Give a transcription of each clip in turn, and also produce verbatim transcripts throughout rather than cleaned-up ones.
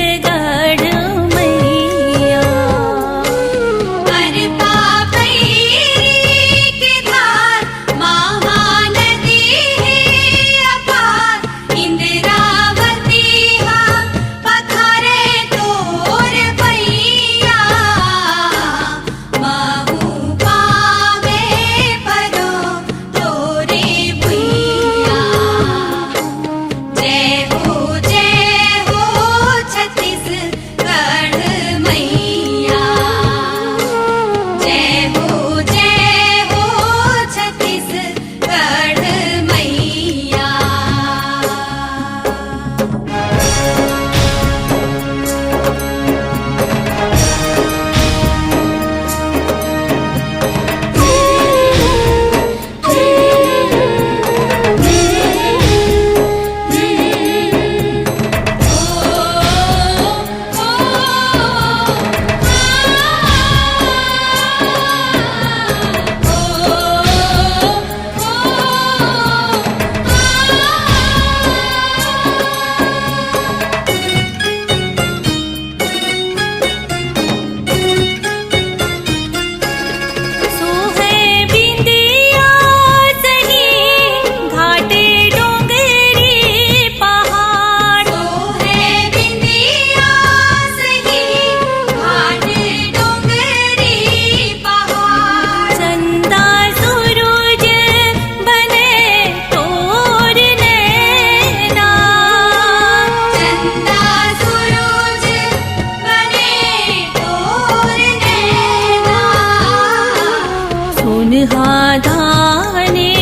छत्तीसगढ़ मैया। अरपा पैरी के धार महानदी हे अपार, इंद्रावती हा पखारे तोर पैया। महू पावे परो तोरे भुइया। जय हो, जय हो छत्तीसगढ़ मैया। जय हो, जय हो छत्तीसगढ़ मैया। सोहे बिंदिया सही घाटे डोंगरी पहाड़। सोहे बिंदिया सही घाटे डोंगरी पहाड़। चंदा सूरज बने तोर नैना। चंदा सूरज बने तोर नैना। सोनहा धाने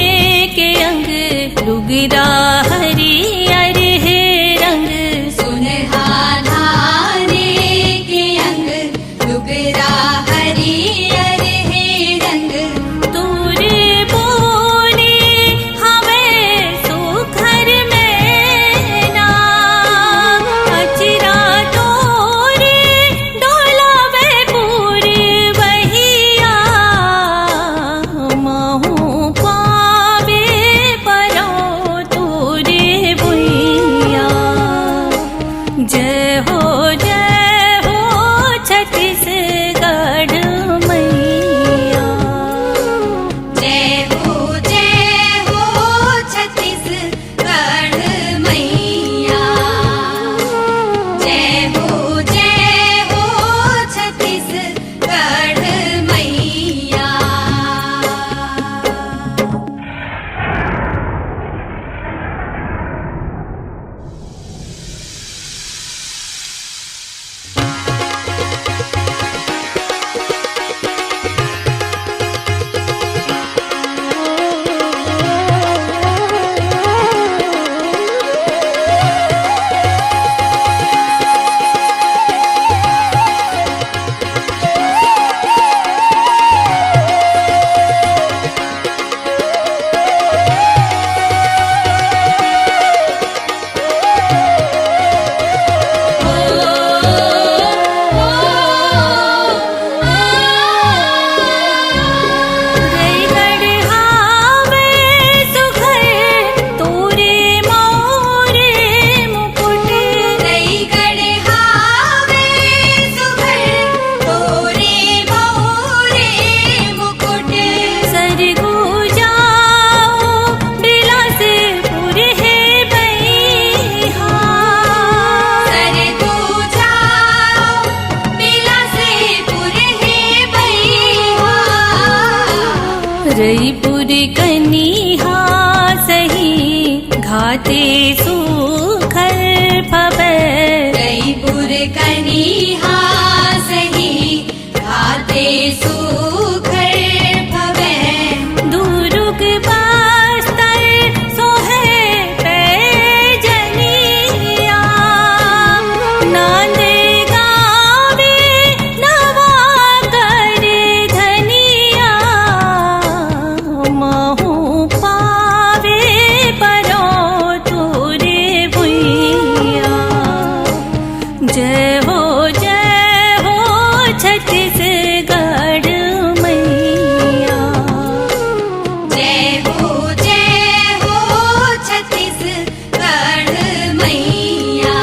के अंग, लुगरा हरियर हे रंग। सोनहा धाने के अंग, लुगरा हरियर हे रंग। तोर बोने हवे सुघर मैना, अचरा तोरे डोलावे पुरवैया। महू पावे परो तोरे भुइया। जय हो, जय हो छत्तीसगढ़ मैया। जय हो, जय हो छत्तीसगढ़ मैया। जय हो, जय हो छत्तीसगढ़ मैया। रईपुर कनिहा सही घाते सुघर फबे। रईपुर कनिहा सही घाते सुघर फबे। दुरुग बस्तर सोहे पैजनिया, नांद गावे नवा कर धनिया। महू पावे परो तोरे भुइया। जय हो, जय हो छत्तीसगढ़ मैया। जय हो, जय हो छत्तीसगढ़ मैया।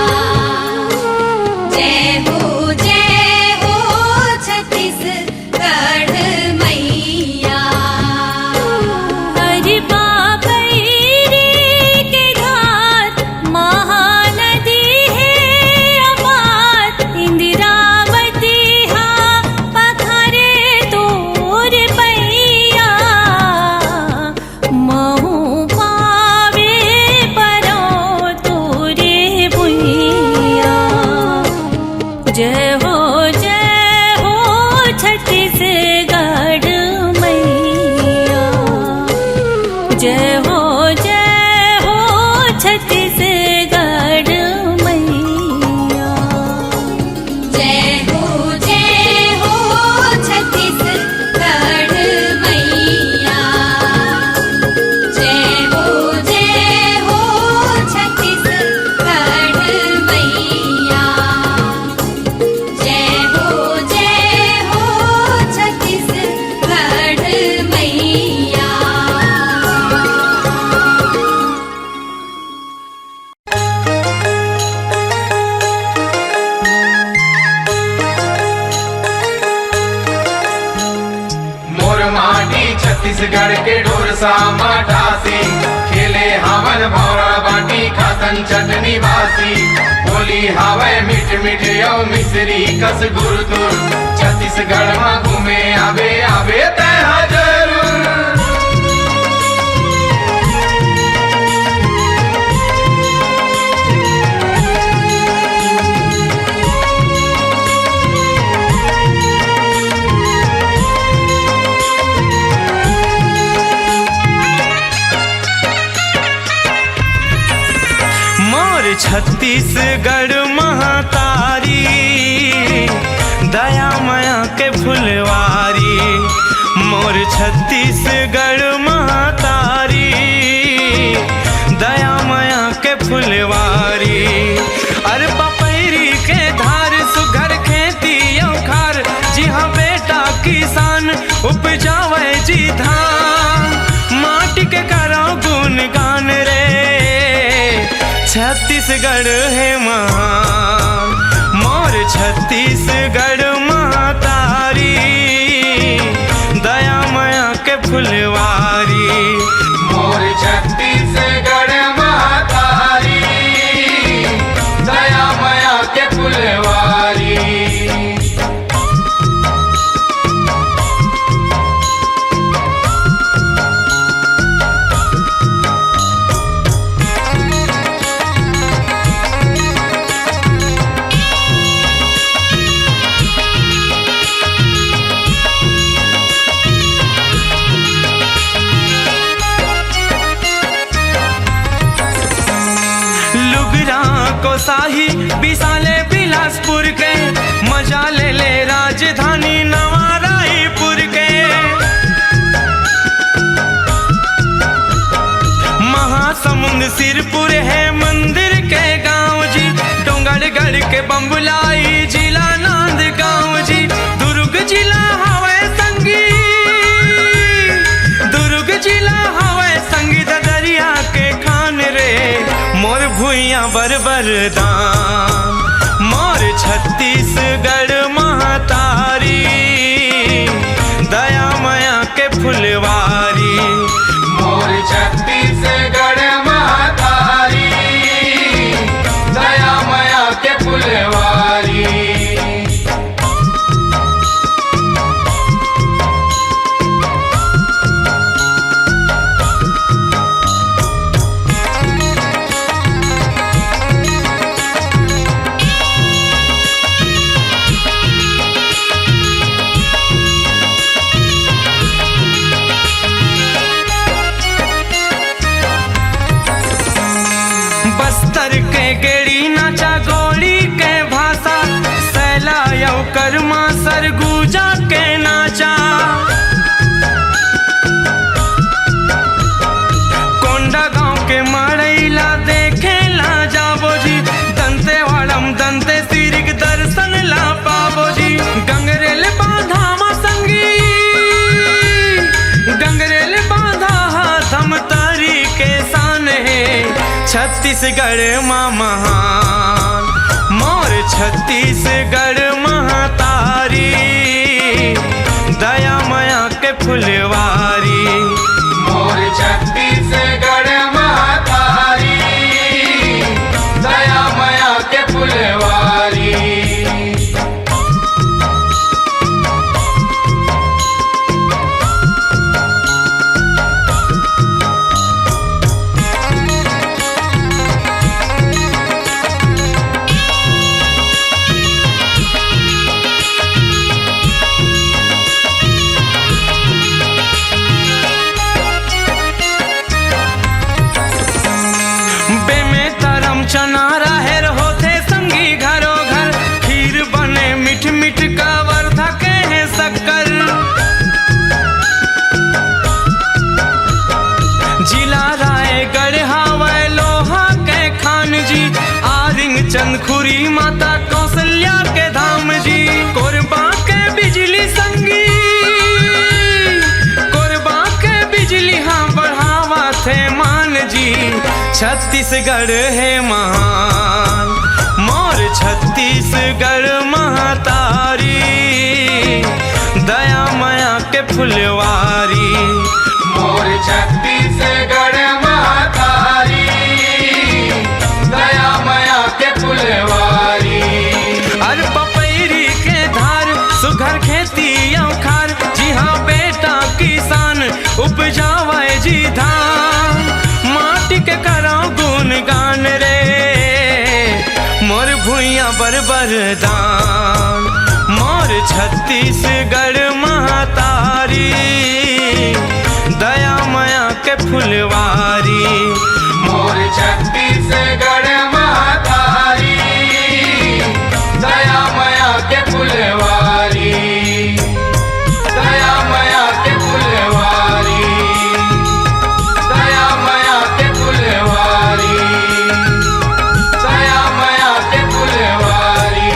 जय हो, जय हो छत्तीसगढ़ मैया। जय हो, जय हो छत्तीसगढ़ मैया। जय हो, जय हो छत्तीसगढ़ मैया। जय हो, जय हो छत्तीसगढ़ मैया। जय हो, जय हो छत्तीसगढ़ मैया। मोर माटी छत्तीसगढ़ के ढोरसा माठासी, खेले हावन भौरा बाटी खातन चटनी बासी। बोली हावय मीठ मीठ अउ मिश्री कस गुरतुर। छत्तीसगढ़ म घूमे आबे, आबे तैं हा जरूर। मोर छत्तीसगढ़ महतारी, दया मया के फुलवारी। मोर छत्तीसगढ़ महतारी, दया मया के फुलवारी। अरे पपैरी के धार, सुघर खेती अउ खार, जिहाँ बेटा किसान उपजावय जी धान। माटी के करव गुणगान रे, छत्तीसगढ़ हे महान। मोर छत्तीसगढ़ महतारी, दया मया के फुलवारी। मोर छत्तीसगढ़ महतारी, दया मया के फुलवारी। लुगरा कोसाही बिसाले बिलासपुर के, मजा ले ले राजधानी नवा रायपुर के। महासमुंद सिरपुर हे मंदिर के गांव जी, डोंगरगढ़ के बम्बुलाई जिला नांदगांव जी, दुर्ग जिला हवय संगी, दुर्ग जिला हवय संगी ददरिया के खान रे, मोर भुइयां बर बरदान। मोर छत्तीसगढ़ महतारी, दया मया के फुलवारी। मोर छत्तीसगढ़ महतारी, दया मया के फुलवारी। बस्तर के गेड़ी नाचा, गोड़ी के भाषा, सैला अउ करमा सरगुजा के नाचा। कोंडागांव के मड़ई ला देखे ला जाबो जी, दंतेवाड़ा म दंतेसिरी के दर्शन ला पाबो जी। गंगरेल बांधा म संगी, गंगरेल बांधा ह धमतरी के शान हे, छत्तीसगढ़ म महान। मोर छत्तीसगढ़ महतारी, दया मया के फुलवारी। मोर छत्तीसगढ़ महतारी, दया मया के फुलवारी। छत्तीसगढ़ हे महान, मोर छत्तीसगढ़ महतारी, दया मया के फुलवारी। मोर छत्तीसगढ़ महतारी, दया मया के फुलवारी। अर पपैरी के धार, सुघर खेती अउ खार, जिहाँ बेटा किसान उपजावय जी धान। माटी के करव गुणगान रे, मोर भुइयां बर बरदान। मोर छत्तीसगढ़ महतारी, दया मया के फुलवारी। मोर छत्तीसगढ़ महतारी, दया मया के फुलवारी। दया मया के फुलवारी, दया मया के फुलवारी, दया मया के फुलवारी।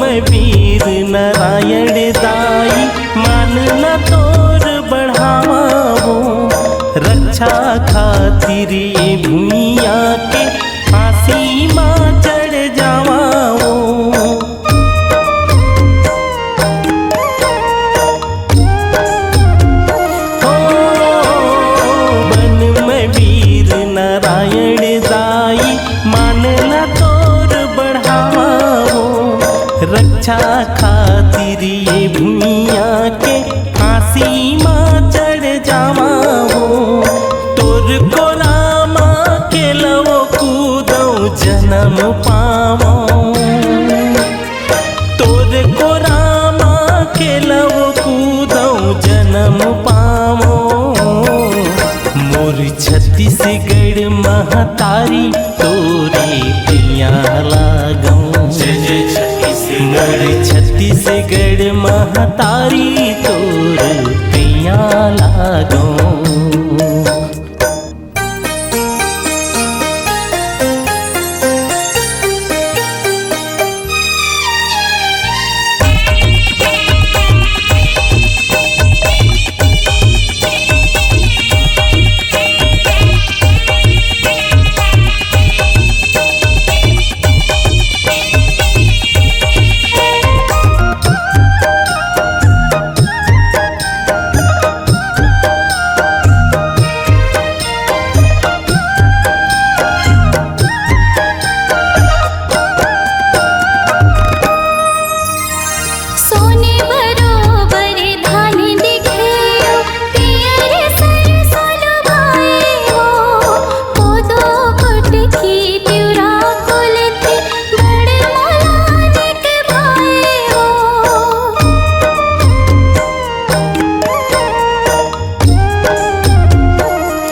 मैं वीर नारायण दाई, मान न तोर बढ़ावा वो, रक्षा खातिर ये भुइयां के फांसी मा चढ़ जावा वो। ओ, बन में वीर नारायण दाई, मान ला तोर बढ़ावा वो, रक्षा खातिर ये भुइयां के फांसी मा चढ़ जावा वो। तोर कोरा मा खेलवो कूदो जनम पावो। तोर कोरा मा खेलवो कूदो जनम पावो। मोर छत्तीसगढ़ महतारी तोरे पैया लागो। जय जय छत्तीसगढ़। मोर छत्तीसगढ़ महतारी तोरे पैया लागो। सोने बरोबर धान दिखे, पियर सरसों लुभाए हो, कोदो कुटकी तिवरा कुलथी, बड़ मोला निक भाए हो।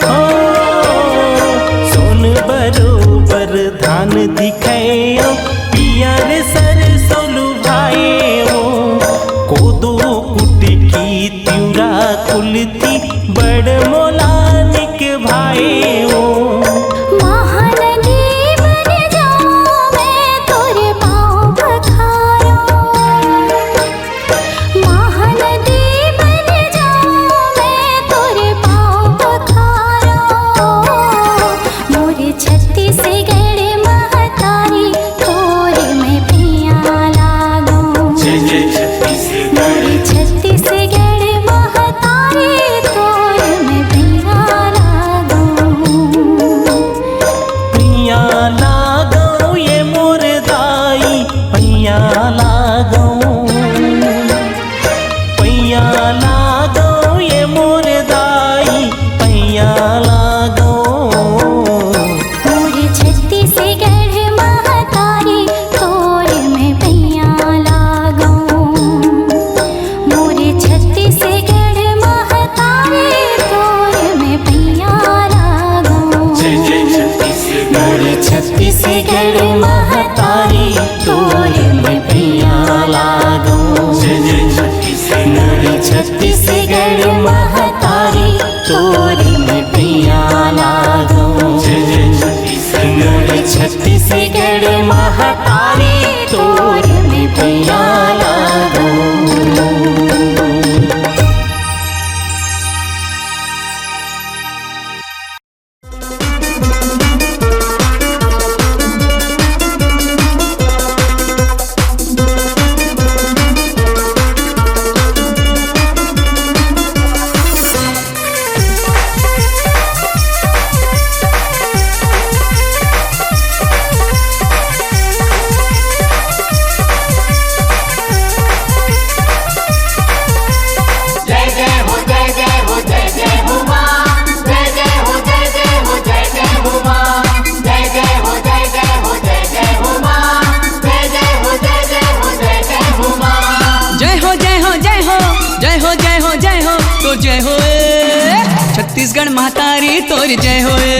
ओ, सोन बरोबर धान दिखे ओ, पियर सरसों लुभाए ओ, कोदो कुटकी तिवरा कुलथी बड़ मोला निक भाए ओ। महानदी बन जाऊं मैं तोरे पाँव पखारूं। महानदी बन जाऊं मैं तोरे पाँव पखारूं। मोर छत्तीसगढ़ महतारी तोरे मैं पैया लागूं। जय जय छत्तीसगढ़। मोर छत्तीसगढ़ महतारी तोरे मैं पैया लागूं। पैया लागो ये मोर दाई, पैया लागो। पैया लागो ये मोर दाई, पैया लागो। मोर छत्तीसगढ़ महतारी तोर मैं पैया लागो। मोर छत्तीसगढ़ महतारी तोर मैं पैया लागो। जय जय छत्तीसगढ़। मोर छत्तीसगढ़ महतारी तोर मैं पैया लागो। जय जय छत्तीसगढ़। मोर छत्तीसगढ़ महतारी तोर मैं पैया लागो। जय जय छत्तीसगढ़। मोर छत्तीसगढ़ महतारी तोर मैं पैया लागो। जय जय हो, जय जय हो, जय जय हो माँ। जय जय हो, जय जय हो, जय जय हो माँ। जय जय हो, जय जय हो, जय जय हो माँ। जय जय हो, जय जय हो, जय जय हो माँ। जय हो, जय हो, जय हो, जय हो, जय हो, जय हो, तोर जय हो ए। छत्तीसगढ़ महतारी तोर जय हो ए।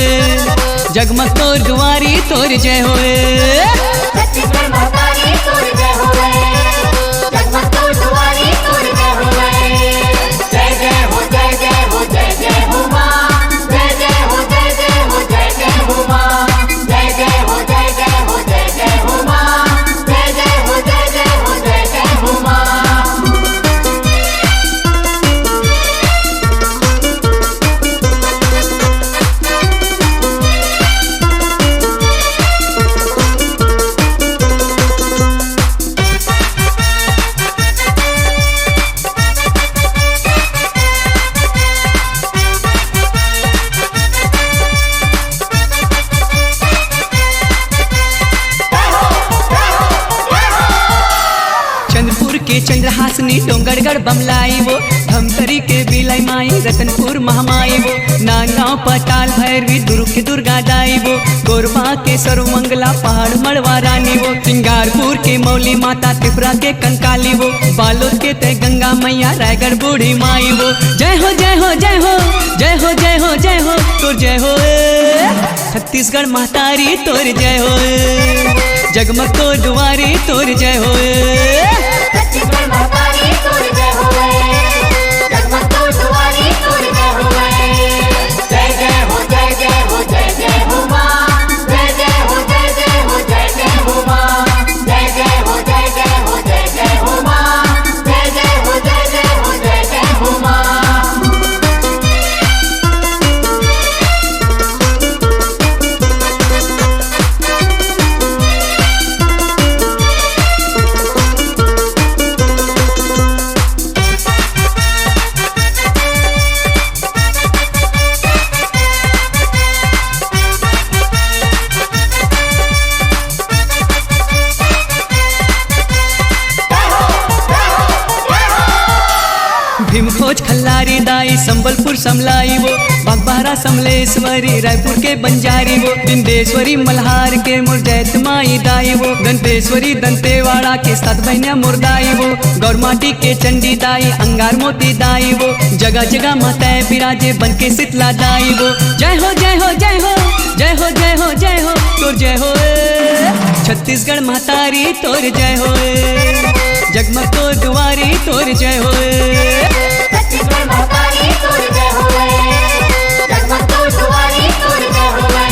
जगमग तोर दुआरी तोर जय हो ए। छत्तीसगढ़ महतारी तोर जय हो ए। जगमग तोर दुआरी तोर जय हो ए। जय जय हो, जय जय हो, जय जय हो माँ। जय जय हो, जय जय हो, जय जय हो माँ। जय जय हो, जय जय हो, जय जय हो माँ। जय जय हो, जय जय हो, के चंद्रहासनी, डोंगरगढ़ बमलाई वो, धमतरी के बिलाई माई, रतनपुर महामाई वो, नांदगांव पताल भैरवी, दुर्ग के दुर्गा दाई वो, कोरबा के सर्वमंगला, पहाड़ मड़वा रानी वो, सिंगारपुर के मौली माता, त्रिपुरा के कंकाली वो, बालोद के ते गंगा मैया, रायगढ़ बूढ़ी माई वो। जय हो, जय हो, जय हो, जय हो, जय हो, जय हो, तोर जय हो ए। छत्तीसगढ़ महतारी तोर जय होए, जगमग तोर दुआरी तोर जय होए। छत्तीसगढ़ महतारी तोर जय होए, जगमग तोर दुआरी तोर जय होए। जय जय हो, जय जय हो, जय जय हो माँ। जय जय हो, जय जय हो, जय जय हो माँ। जय जय हो, जय जय हो, जय जय हो माँ। जय जय हो, जय जय हो, जय जय हो माँ। भीमभोज खल्लारी दाई, संबलपुर समलाई वो, बागबाहरा समलेश्वरी, रायपुर के बंजारी वो, बिंदेश्वरी मल्हार के मोर जैत माई दाई वो, दंतेश्वरी दंतेवाड़ा के सात बहिनिया मोर दाई वो, गौरमाटी के चंडी दाई, अंगार मोती दाई वो, जगह जगह माता बिराजे बन के शीतला दाई वो। जय हो, जय हो, जय हो, जय हो, जय हो, जय हो, तोर जय हो ए। छत्तीसगढ़ महतारी तोर जय होए, जगमग तोर दुआरी तोर जय होए। छत्तीसगढ़ महतारी तोर जय होए, जगमग तोर दुआरी तोर जय होए।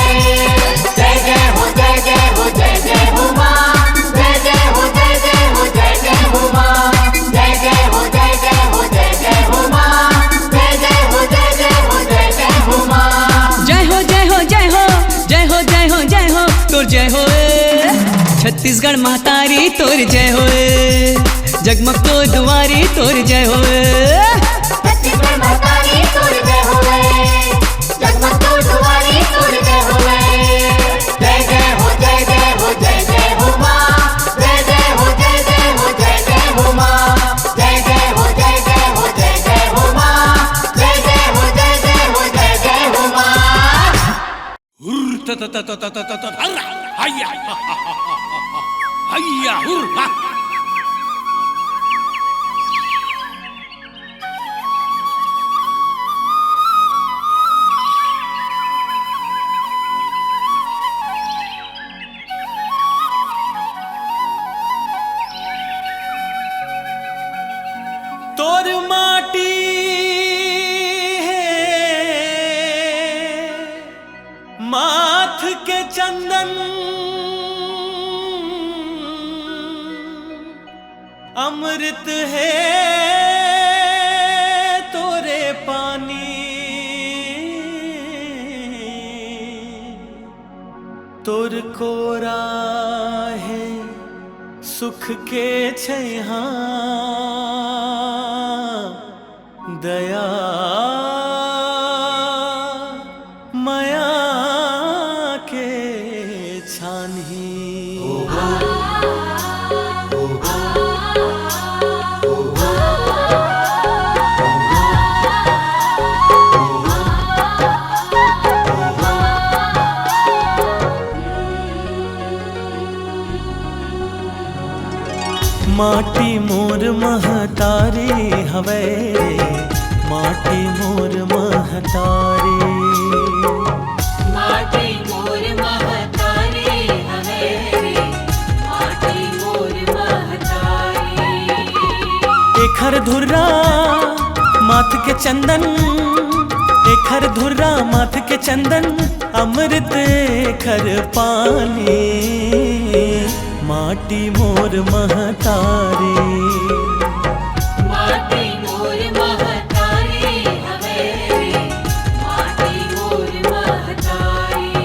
जय जय हो, जय जय हो, जय जय हो माँ। जय जय हो, जय जय हो, जय जय हो माँ। जय जय हो, जय जय हो, जय जय हो माँ। जय जय हो, जय जय हो, जय जय हो माँ। जय हो, जय हो, जय हो, जय हो, जय हो, जय हो, तोर जय होए। छत्तीसगढ़ महतारी तोर जय होए, जगमग तोर दुआरी तोर जय होए। छत्तीसगढ़ महतारी तोर जय होए, जगमग तोर दुआरी तोर जय होए। जय जय हो, जय जय हो, जय जय हो माँ। जय जय हो, जय जय हो, जय जय हो माँ। जय जय हो, जय जय हो, जय जय हो माँ। जय जय हो, जय जय हो, जय जय हो माँ। हुर्र त त त त त त त त हर्रा, हैया, हैया, हुर्र, हा। तोर माटी हे माथ के चंदन, अमृत हे तोरे पानी। तोर कोरा हे सुख के छैहा, दया मया के छानही। माटी मोर महतारी हवय रे, माटी मोर महतारी। माटी मोर महतारी हवय रे, माटी मोर महतारी। एखर धुर्रा माथ के चंदन, एखर धुर्रा माथ के चंदन, अमृत एखर पानी। माटी मोर महतारी। माटी मोर महतारी हवे रे, माटी मोर महतारी।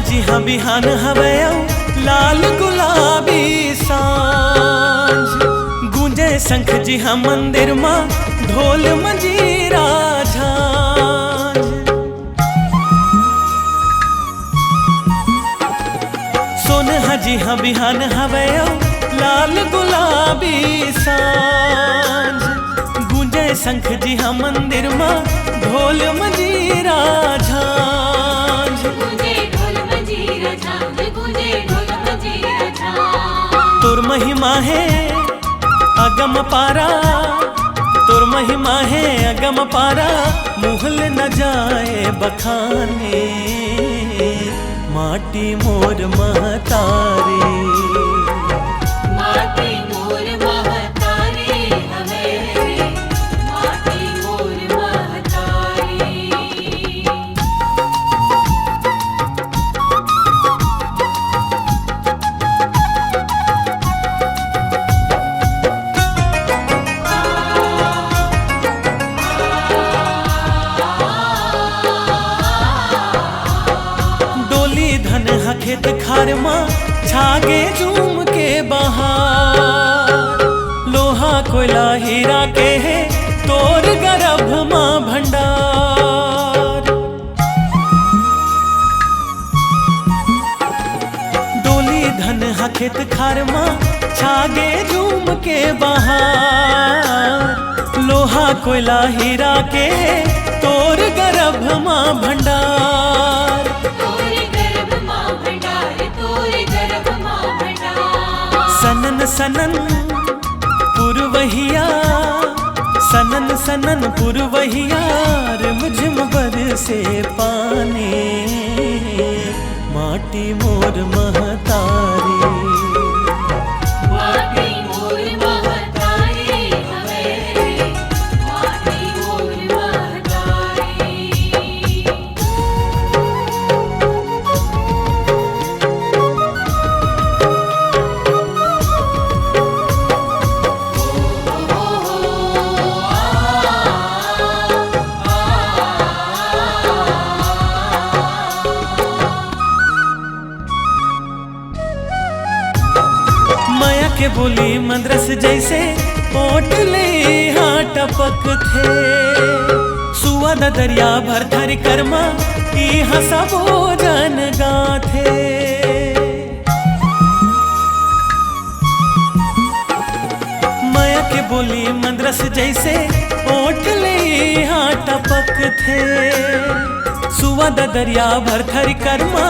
जिहाँ बिहान हवय अउ लाल गुलाबी सांझ, गूंजे शंख जिहाँ मंदिर मा ढोल मंजीरा झांझ। सोनहा जिहाँ बिहान हवय अउ लाल गुलाबी सांझ, गूंजे शंख जिहाँ मंदिर मा ढोल मंजीरा झांझ। गूंजे ढोल मंजीरा झांझ, गूंजे ढोल मंजीरा झांझ। तोर महिमा हे अगम पारा, तोर महिमा हे अगम पारा, मुहल न जाए बखाने। माटी मोर महतारी। माटी मोर महतारी हवे रे, माटी मोर महतारी। डोली धन ह खेत खार म छागे जूम के बहार। लोहा कोयला हीरा के हे तोर गरभ म भंडार। डोली धन ह खेत खार म छागे जूम के बहार। लोहा कोयला हीरा के तोर गरभ म भंडार। तोर गरभ म भंडार, तोर गरभ म भंडार। सनन सनन पुरवहिया, सनन सनन पुरवहिया, रिमझिम बरसे पानी। माटी मोर महतारी। माटी मोर महतारी हवे रे, माटी मोर महतारी। मया के बोली मंदरस जैसे ओट ले हाँ टपक थे। सुआ ददरिया भरथरी करमा इहाँ सबो जन गाथे। मया के बोली मंदरस जैसे ओट ले हाँ टपक थे। सुआ ददरिया भरथरी करमा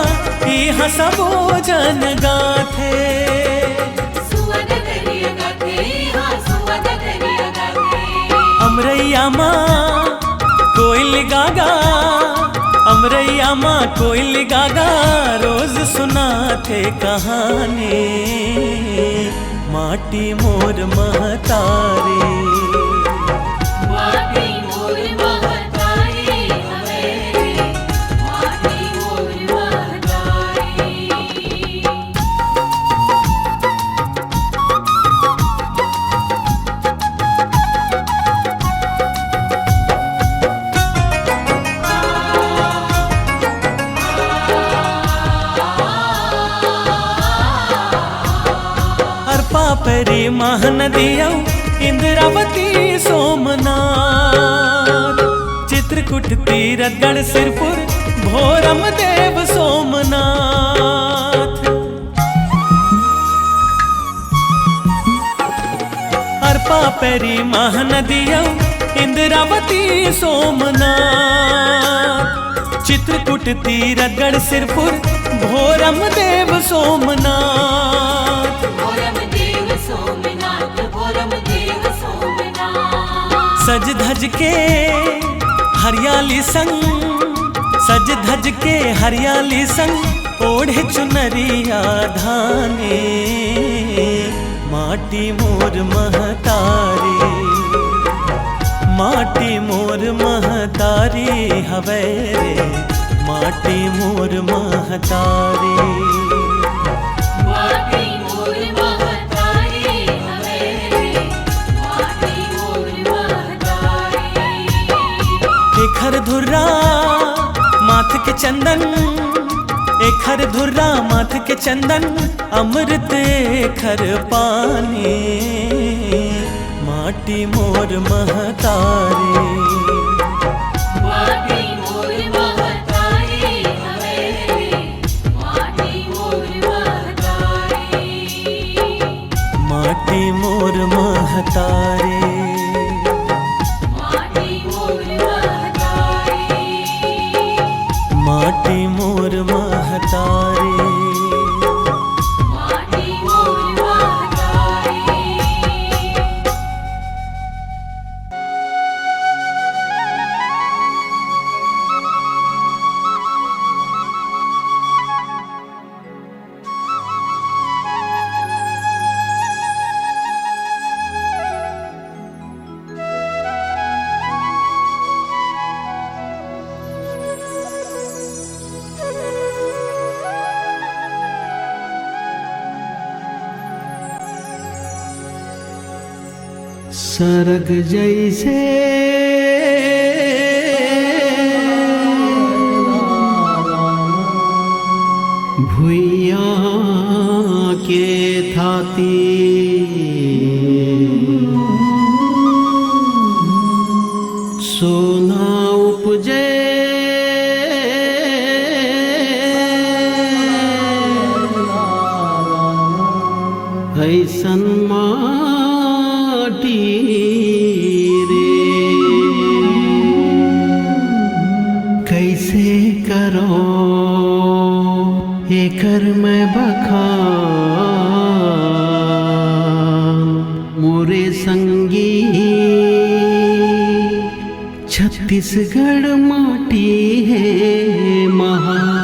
इहाँ सबो जन गाथे। सुआ ददरिया गाथे, हाँ, सुआ ददरिया गाथे। अमरैया मा कोइल गागा, अमरैया मा कोइल गागा, रोज सुनाथे कहानी। माटी मोर महतारी। माटी मोर महतारी हवे रे, माटी मोर महतारी। अरपा पेरी महानदी अउ इंद्रावती सोमनाथ, चित्रकूट तीरथगढ़ सिरपुर भोरम देव सोमनाथ। अरपा पेरी महानदी अउ इंद्रावती सोमनाथ, चित्रकूट तीरथगढ़ सिरपुर भोरम देव सोमनाथ। भोरम देव सोमनाथ, भोरम देव सोमनाथ। सज धज के हरियाली संग, सज धज के हरियाली संग, ओढ़े चुनरिया धानी। माटी मोर महतारी, माटी मोर महतारी हवे रे, माटी मोर महतारी। माटी मोर महतारी हवे रे, माटी मोर महतारी। एखर धुर्रा माथ के चंदन, एखर धुर्रा माथ के चंदन, अमृत एखर पानी, माटी मोर महतारी। माटी मोर महतारी हवे रे, माटी मोर महतारी। माटी मोर महतारी। माटी मोर महतारी। माटी मोर महतारी। माटी मोर महतारी। सरग जैसे भुइयां के थाती, सोना उपजे अइसन माटी रे। कइसे करो एकर मैं बखान, मोरे संगी छत्तीसगढ़ माटी हे महान।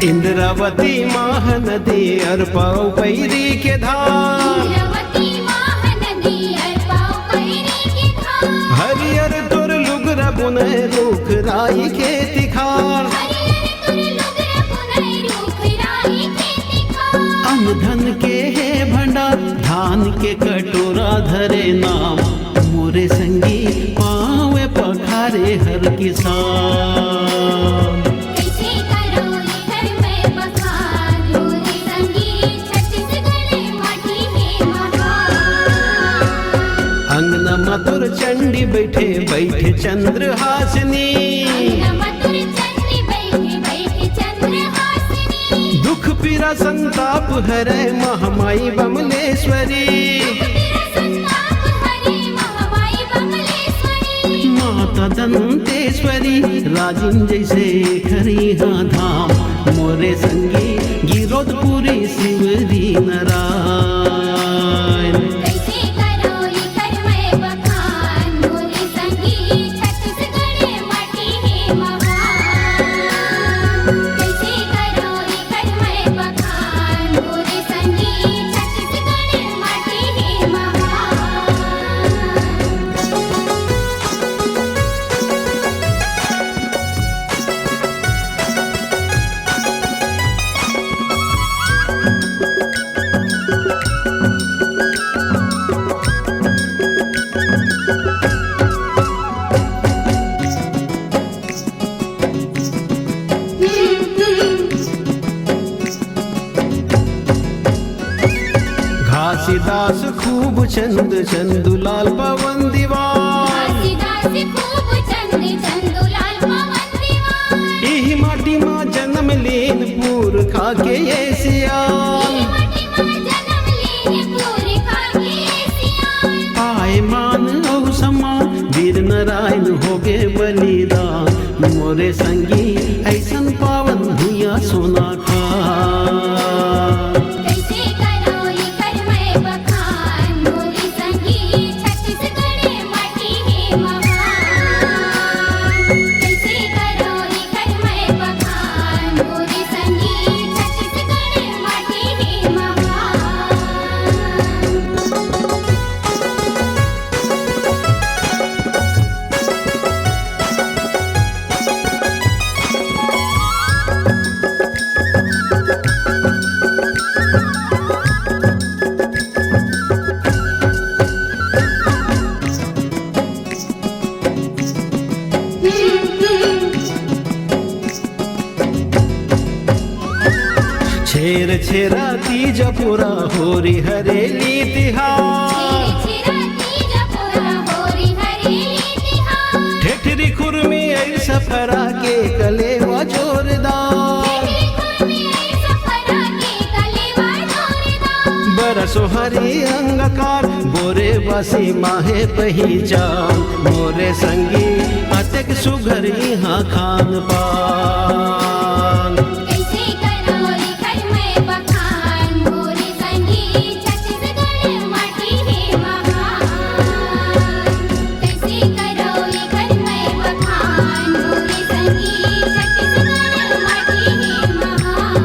इंद्रावती महानदी अरपा अउ पैरी के धार। इंद्रावती महानदी अरपा अउ पैरी के धार। हरियर तोर लुगरा बुने रूख राई खेती खार। हरियर तोर लुगरा बुने रूख राई खेती खार। अन्न धन के हे भंडार, धान के कटोरा धरे नाम, मोरे संगी पावे पखारे हर किसान। कइसे करो एकर मैं बखान, मोरे संगी छत्तीसगढ़ माटी हे महान। अंगना म तोर चंडी बइठे, बइठे चंद्रहासिनी। अंगना म तोर चंडी बइठे, बइठे चंद्रहासिनी। दुख पीरा संताप हरे महामाई बमलेश्वरी। दुख पीरा संताप हरे महामाई बमलेश्वरी। माता दंतेश्वरी, राजिम जैसे खरिहा धाम, मोरे संगी गिरौदपुरी शिवरी नारायण। कइसे करो एकर मैं बखान, मोरे संगी छत्तीसगढ़ माटी हे महान। कइसे करो एकर मैं बखान, मोरे संगी छत्तीसगढ़ माटी हे महान। घासीदास खूब चंद, चंदूलाल पवन दीवान। घासीदास खूब चंद, चंदूलाल पवन दीवान। इही माटी मा जन्म लीन पुरखा के ये सियान। इही माटी मा जन्म लीन पुरखा के ये सियान। पाए मान अउ सम्मान, वीर नारायण होगे बलिदान। मोरे संगी अइसन पावन भुइयां सोना खान। कइसे करो एकर मैं बखान, मोरे संगी छत्तीसगढ़ माटी हे महान। छेरछेरा तीज पुरा होरी हरेली तिहार। छेरछेरा तीज पुरा होरी हरेली तिहार। ठेठरी खुरमी अइर सफरा के कलेवा जोरदार। ठेठरी खुरमी अइर सफरा के कलेवा जोरदार। बरसो हरी अंगकार बोरे बासी माहे पहिचान। मोरे संगी अतेक सुघर इहाँ खान पान। कइसे करव लिखत मैं बखान, मोरे संगी छत्तीसगढ़ माटी हे महान। कइसे करव लिखत मैं बखान, मोरे संगी छत्तीसगढ़ माटी हे महान।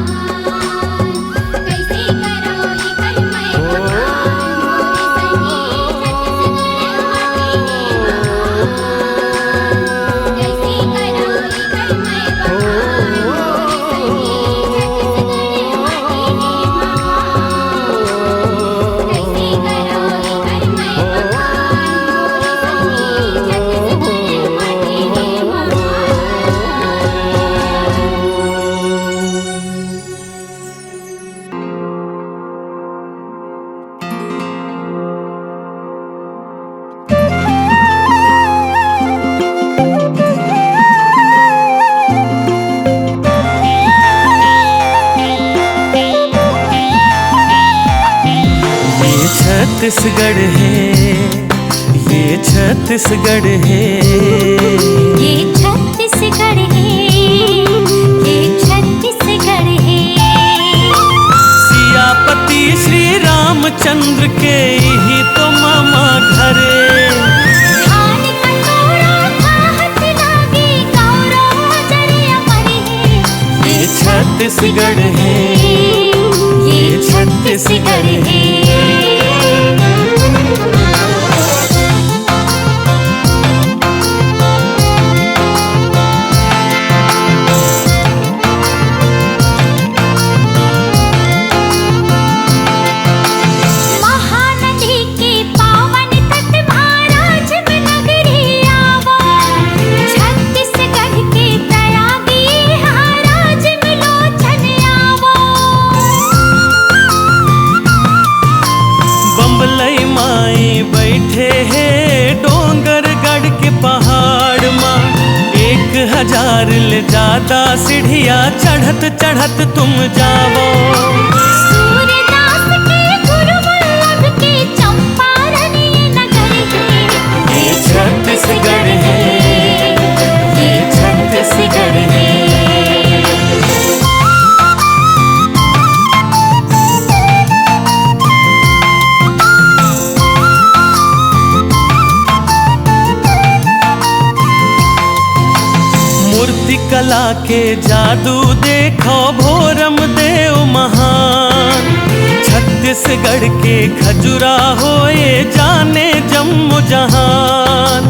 कइसे करव लिखत मैं बखान, मोरे संगी छत्तीसगढ़ माटी हे महान। कइसे करव लिखत मैं बखान, मोरे संगी छत्तीसगढ़ माटी हे महान। कइसे करव लिखत मैं बखान, मोरे संगी छत्तीसगढ़ माटी हे महान। ये छत्तीसगढ़ हे, ये छत्तीसगढ़ हे। ये छत्तीसगढ़ हे, ये छत्तीसगढ़ हे। सियापति श्री रामचंद्र के इही तो मामा घरे। धान कटोरा खाहत लागे गौरव जरिया पर हे। ये छत्तीसगढ़ हे, ये छत्तीसगढ़ हे। महानदी के पावन तट महाराज में नगरी आवो, छत्तीसगढ़ के प्रयाग इहाँ राज में लोचन आवो। बम्बलई माई बइठे हे डोंगरगढ़ के पहाड़ मा, एक हजार ले जादा सीढ़िया चढ़त चढ़त तुम जावो। सूरदास के गुरु वल्लभ के चंपारण ये नगर हे। ये छत्तीसगढ़ हे, ये छत्तीसगढ़ हे। मूर्ति कला के जादू देखो भोरम देव महान, छत्तीसगढ़ के खजुराहो ये जाने जम्मो जहान।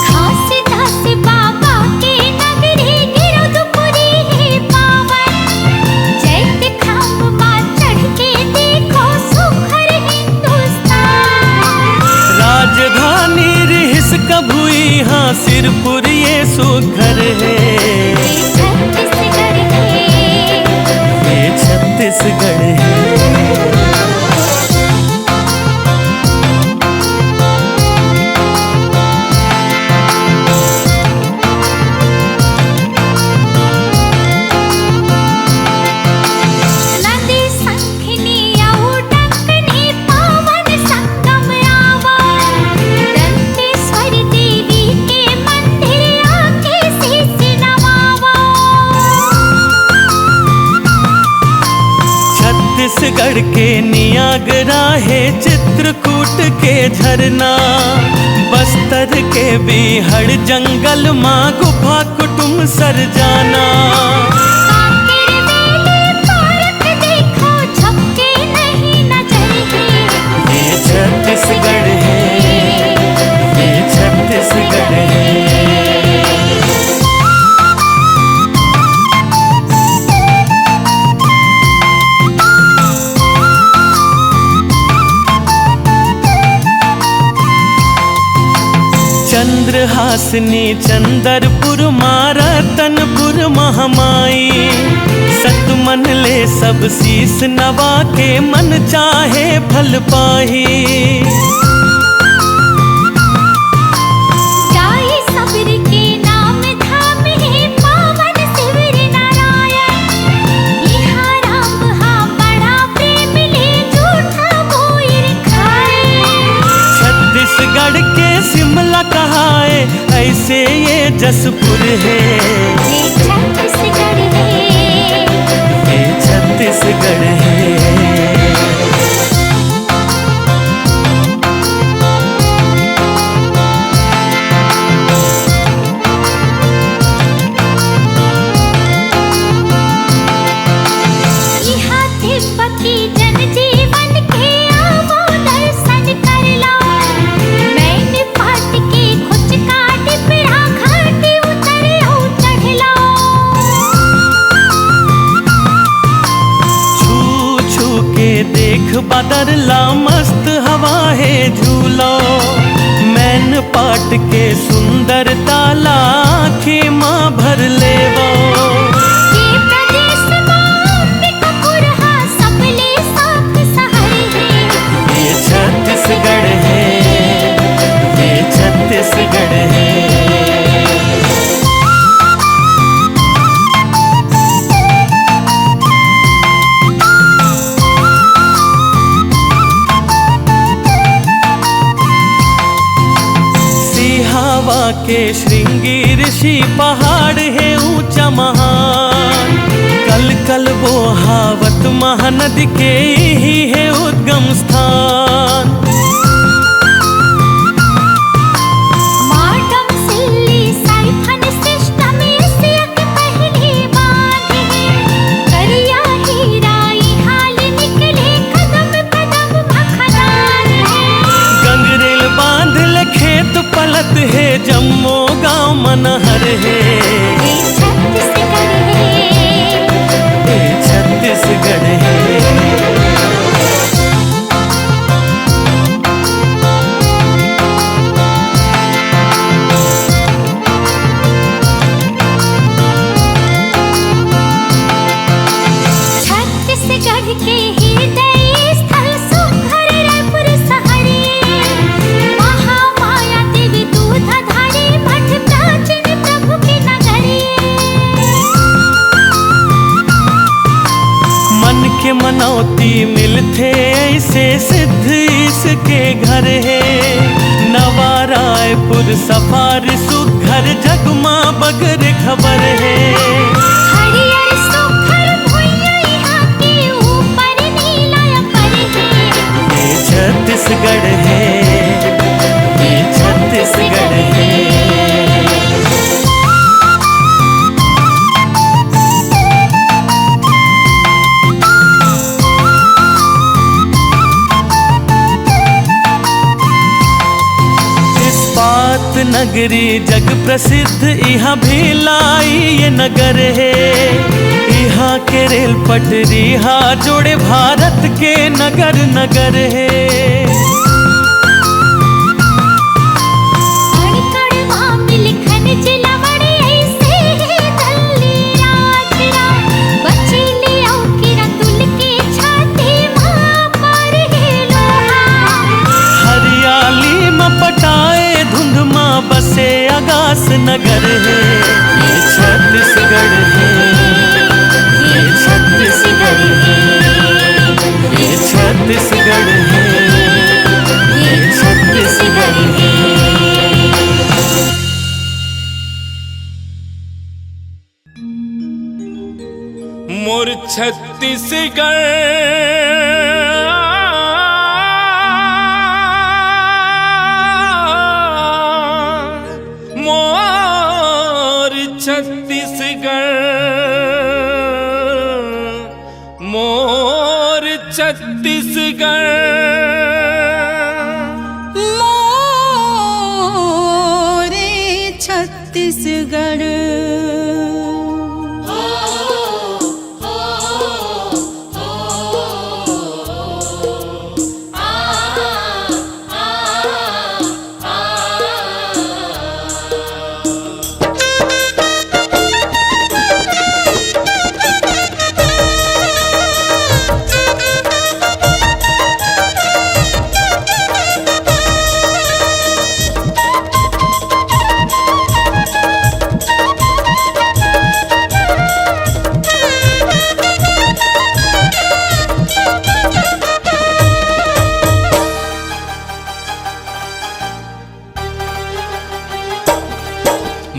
घासीदास बाबा के नगरी गिरौदपुरी हे पावन, चैत खाम मा चढ़ के देखो सुघर हिंदुस्तान। राजधानी रिहिस कभू इहाँ सिरपुर ये सुघर हे। ये छत्तीसगढ़ हे। ये छत्तीसगढ़ हे। नदी संग खिनी अउ डंकनी पावन संगम आवा। दंतेश्वरी देवी के मंदिर आके शीश नवावा। छत्तीसगढ़ के नियागरा हे चित्रकूट के झरना, बस्तर के बीहड़ जंगल मा गुफा कुटुम सर जाना। कांकेर बेली पारक देखो, झपके नहीं नजर हे। ये छत्तीसगढ़ हे, ये छत्तीसगढ़ हे। चंद्रहासिनी चंदरपुर माँ रतनपुर महामाई, सत मन ले सब शीश नवा के मन चाहे फल पाही। जाई सबरी के नाम धाम हे पावन शिविर नारायण, इहाँ राम हा बड़ा प्रेम ले झूठा बोइर खाए। छत्तीसगढ़ के शिमला कहाए, ऐसे ये जसपुर हे। ये छत्तीसगढ़ हे। ये छत्तीसगढ़ हे। इहाँ तिब्बती जनजीवन के आवो दर्शन कर लो। मैन पाट के कुचका टिपरा घाटी उतर अउ चढ़ लो। छू छू के देख बादर ला मस्त हवा हे झूलो। मैन पाट के सुंदरता ला आँखी मा भर लेवो। ये प्रदेश मा अम्बिकापुर हा सबले साफ शहर हे। ये छत्तीसगढ़ हे, ये छत्तीसगढ़ हे। सिहावा के श्रृंगी ऋषि पहाड़ हे ऊंचा महान, कल कल बोहावत महानदी के इही हे उद्गम स्थान। माडम सिल्ली साइफन सिस्टम एशिया के पहली बांध हे। करिया हीरा इहाँ ले निकले कदम कदम मा खदान हे। गंगरेल बांध ले खेत पलत हे, जम्मो गांव मनहर हे। ये छत्तीसगढ़ हे। ये छत्तीसगढ़ हे। छत्तीसगढ़ के हृदय स्थल सुघर रायपुर सहरी, महामाया देवी दूधाधारी मठ प्राचीन प्रभु के नगरी। मन के मनौती मिलथे ऐसे सिद्ध ईश के घर हे। नवा रायपुर सफारी सुघर जगमा बगर खबर हे। हरियर सुघर भुइयां इहाँ के ऊपर नीला अंबर हे। ये छत्तीसगढ़ हे, ये छत्तीसगढ़ हे। इस्पात नगरी जग प्रसिद्ध इहाँ भिलाई ये नगर हे। इहाँ के रेल पटरी हा जोड़े भारत के नगर नगर हे। कण कण मा मिलखन जिलावड़े ऐसे हे दल्ली राज राज। बचेली अउ किरतुल के छाती मा पर हे लोहा। हरियाली मा पटाए धुंध मा बसे आगास नगर हे। ये छत्तीसगढ़ हे, ये छत्तीसगढ़ हे, ये छत्तीसगढ़ हे, ये छत्तीसगढ़ हे। मोर छत्तीसगढ़, मोर छत्तीसगढ़, मोर छत्तीसगढ़। मोरे छत्तीसगढ़।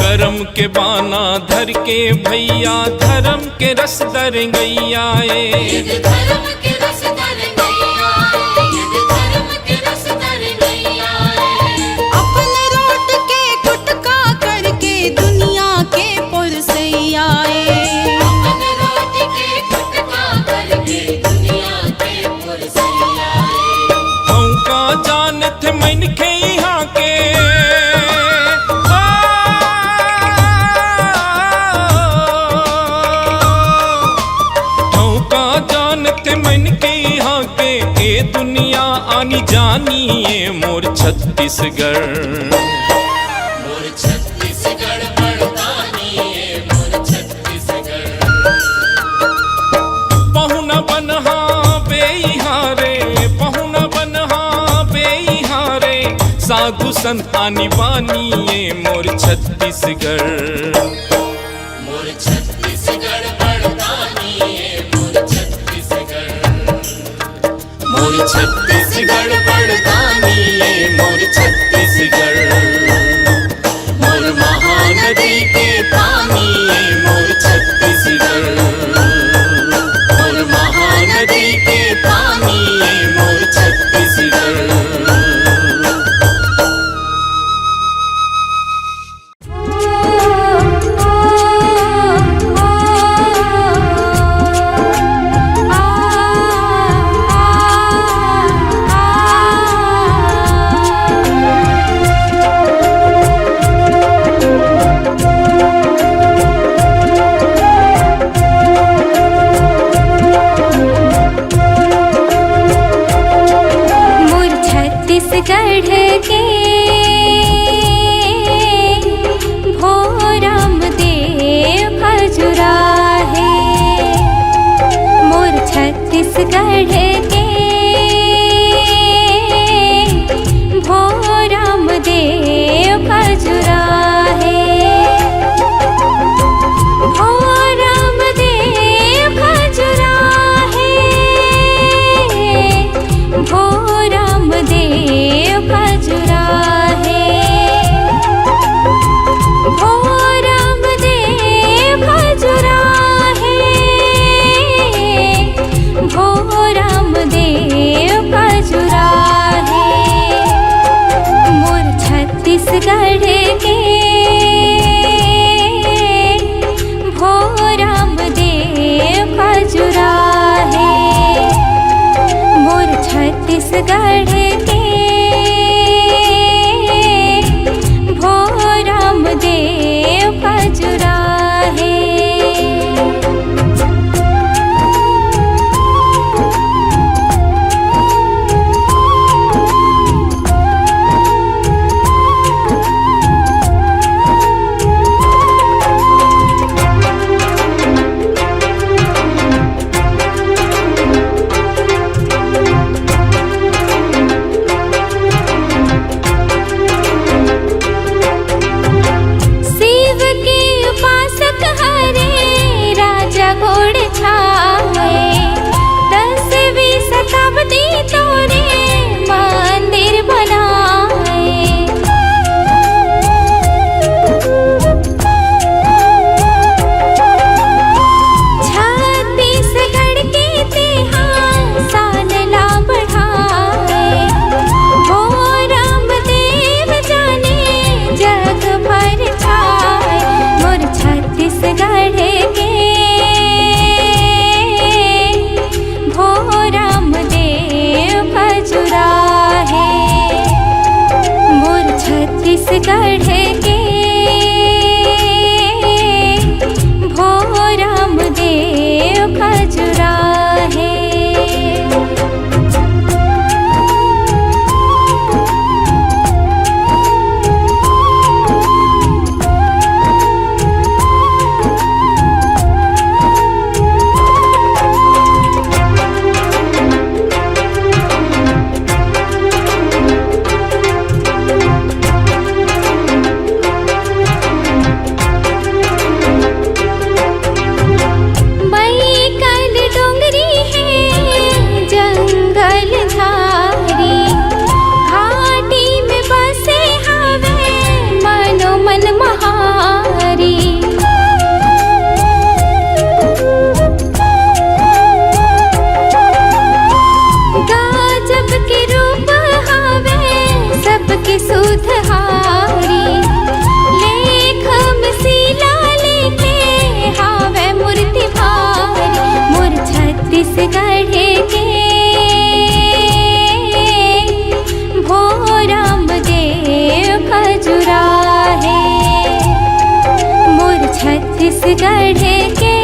करम के बाना धर के भैया, धरम के रस दरंगैया ए। धरम के रस दरंगैया ए, धरम के रस दरंगैया ए। अपन रोट के गुटका करके दुनिया के पुरसैया ए। अपन रोट के गुटका करके दुनिया के पुरसैया ए। हौं का जानत मनखे इहाँ के, ओ, जानी जानी ए मोर छत्तीसगढ़। मोर छत्तीसगढ़ बड़दानी ए मोर छत्तीसगढ़। पहुना बनहा बेइहा रे, पहुना बनहा बेइहा रे, साधु संत आनी बानी ए मोर छत्तीसगढ़। मोर छत्तीसगढ़ बड़दानी ए मोर छत्तीसगढ़। मोर छत्तीसगढ़ बड़दानी ए मोर छत्तीसगढ़। मोर महानदी के पानी ए मोर छत्तीसगढ़। मोर महानदी के पानी ए मोर छत्तीसगढ़। मोर छत्तीसगढ़ के भोरम देव खजुराहे। मोर छत्तीसगढ़ के भोरम देव खजुराहे। भोरम देव खजुराहे। भोरम देव खजुराहे। भोरम देव खजुराहे। भोरम देव खजुराहे। मोर छत्तीसगढ़ के भोरम देव खजुराहे। मोर छत्तीसगढ़ के भोरम देव खजुराहे। शिव के उपासक हरे राजा घोड़छाए, दसवीं शताब्दी तोरे मंदिर बनाए। छत्तीसगढ़ के तेहा शान ला बढ़ाए। भोरम देव जाने जग भर छाए। मोर छत्तीसगढ़ के भोरम देव खजुराहे। मोर छत्तीसगढ़ के भोरम देव खजुराहे। बैकल डोंगरी हे जंगल झारी, घाटी में बसे हवे मनो मन महारी। गजब के रूप हवे सबके सुधहारी, लेख में शिला लेखे हवे मूर्ति भारी। मोर छत्तीसगढ़ के भोरम देव खजुराहे। मोर छत्तीसगढ़ के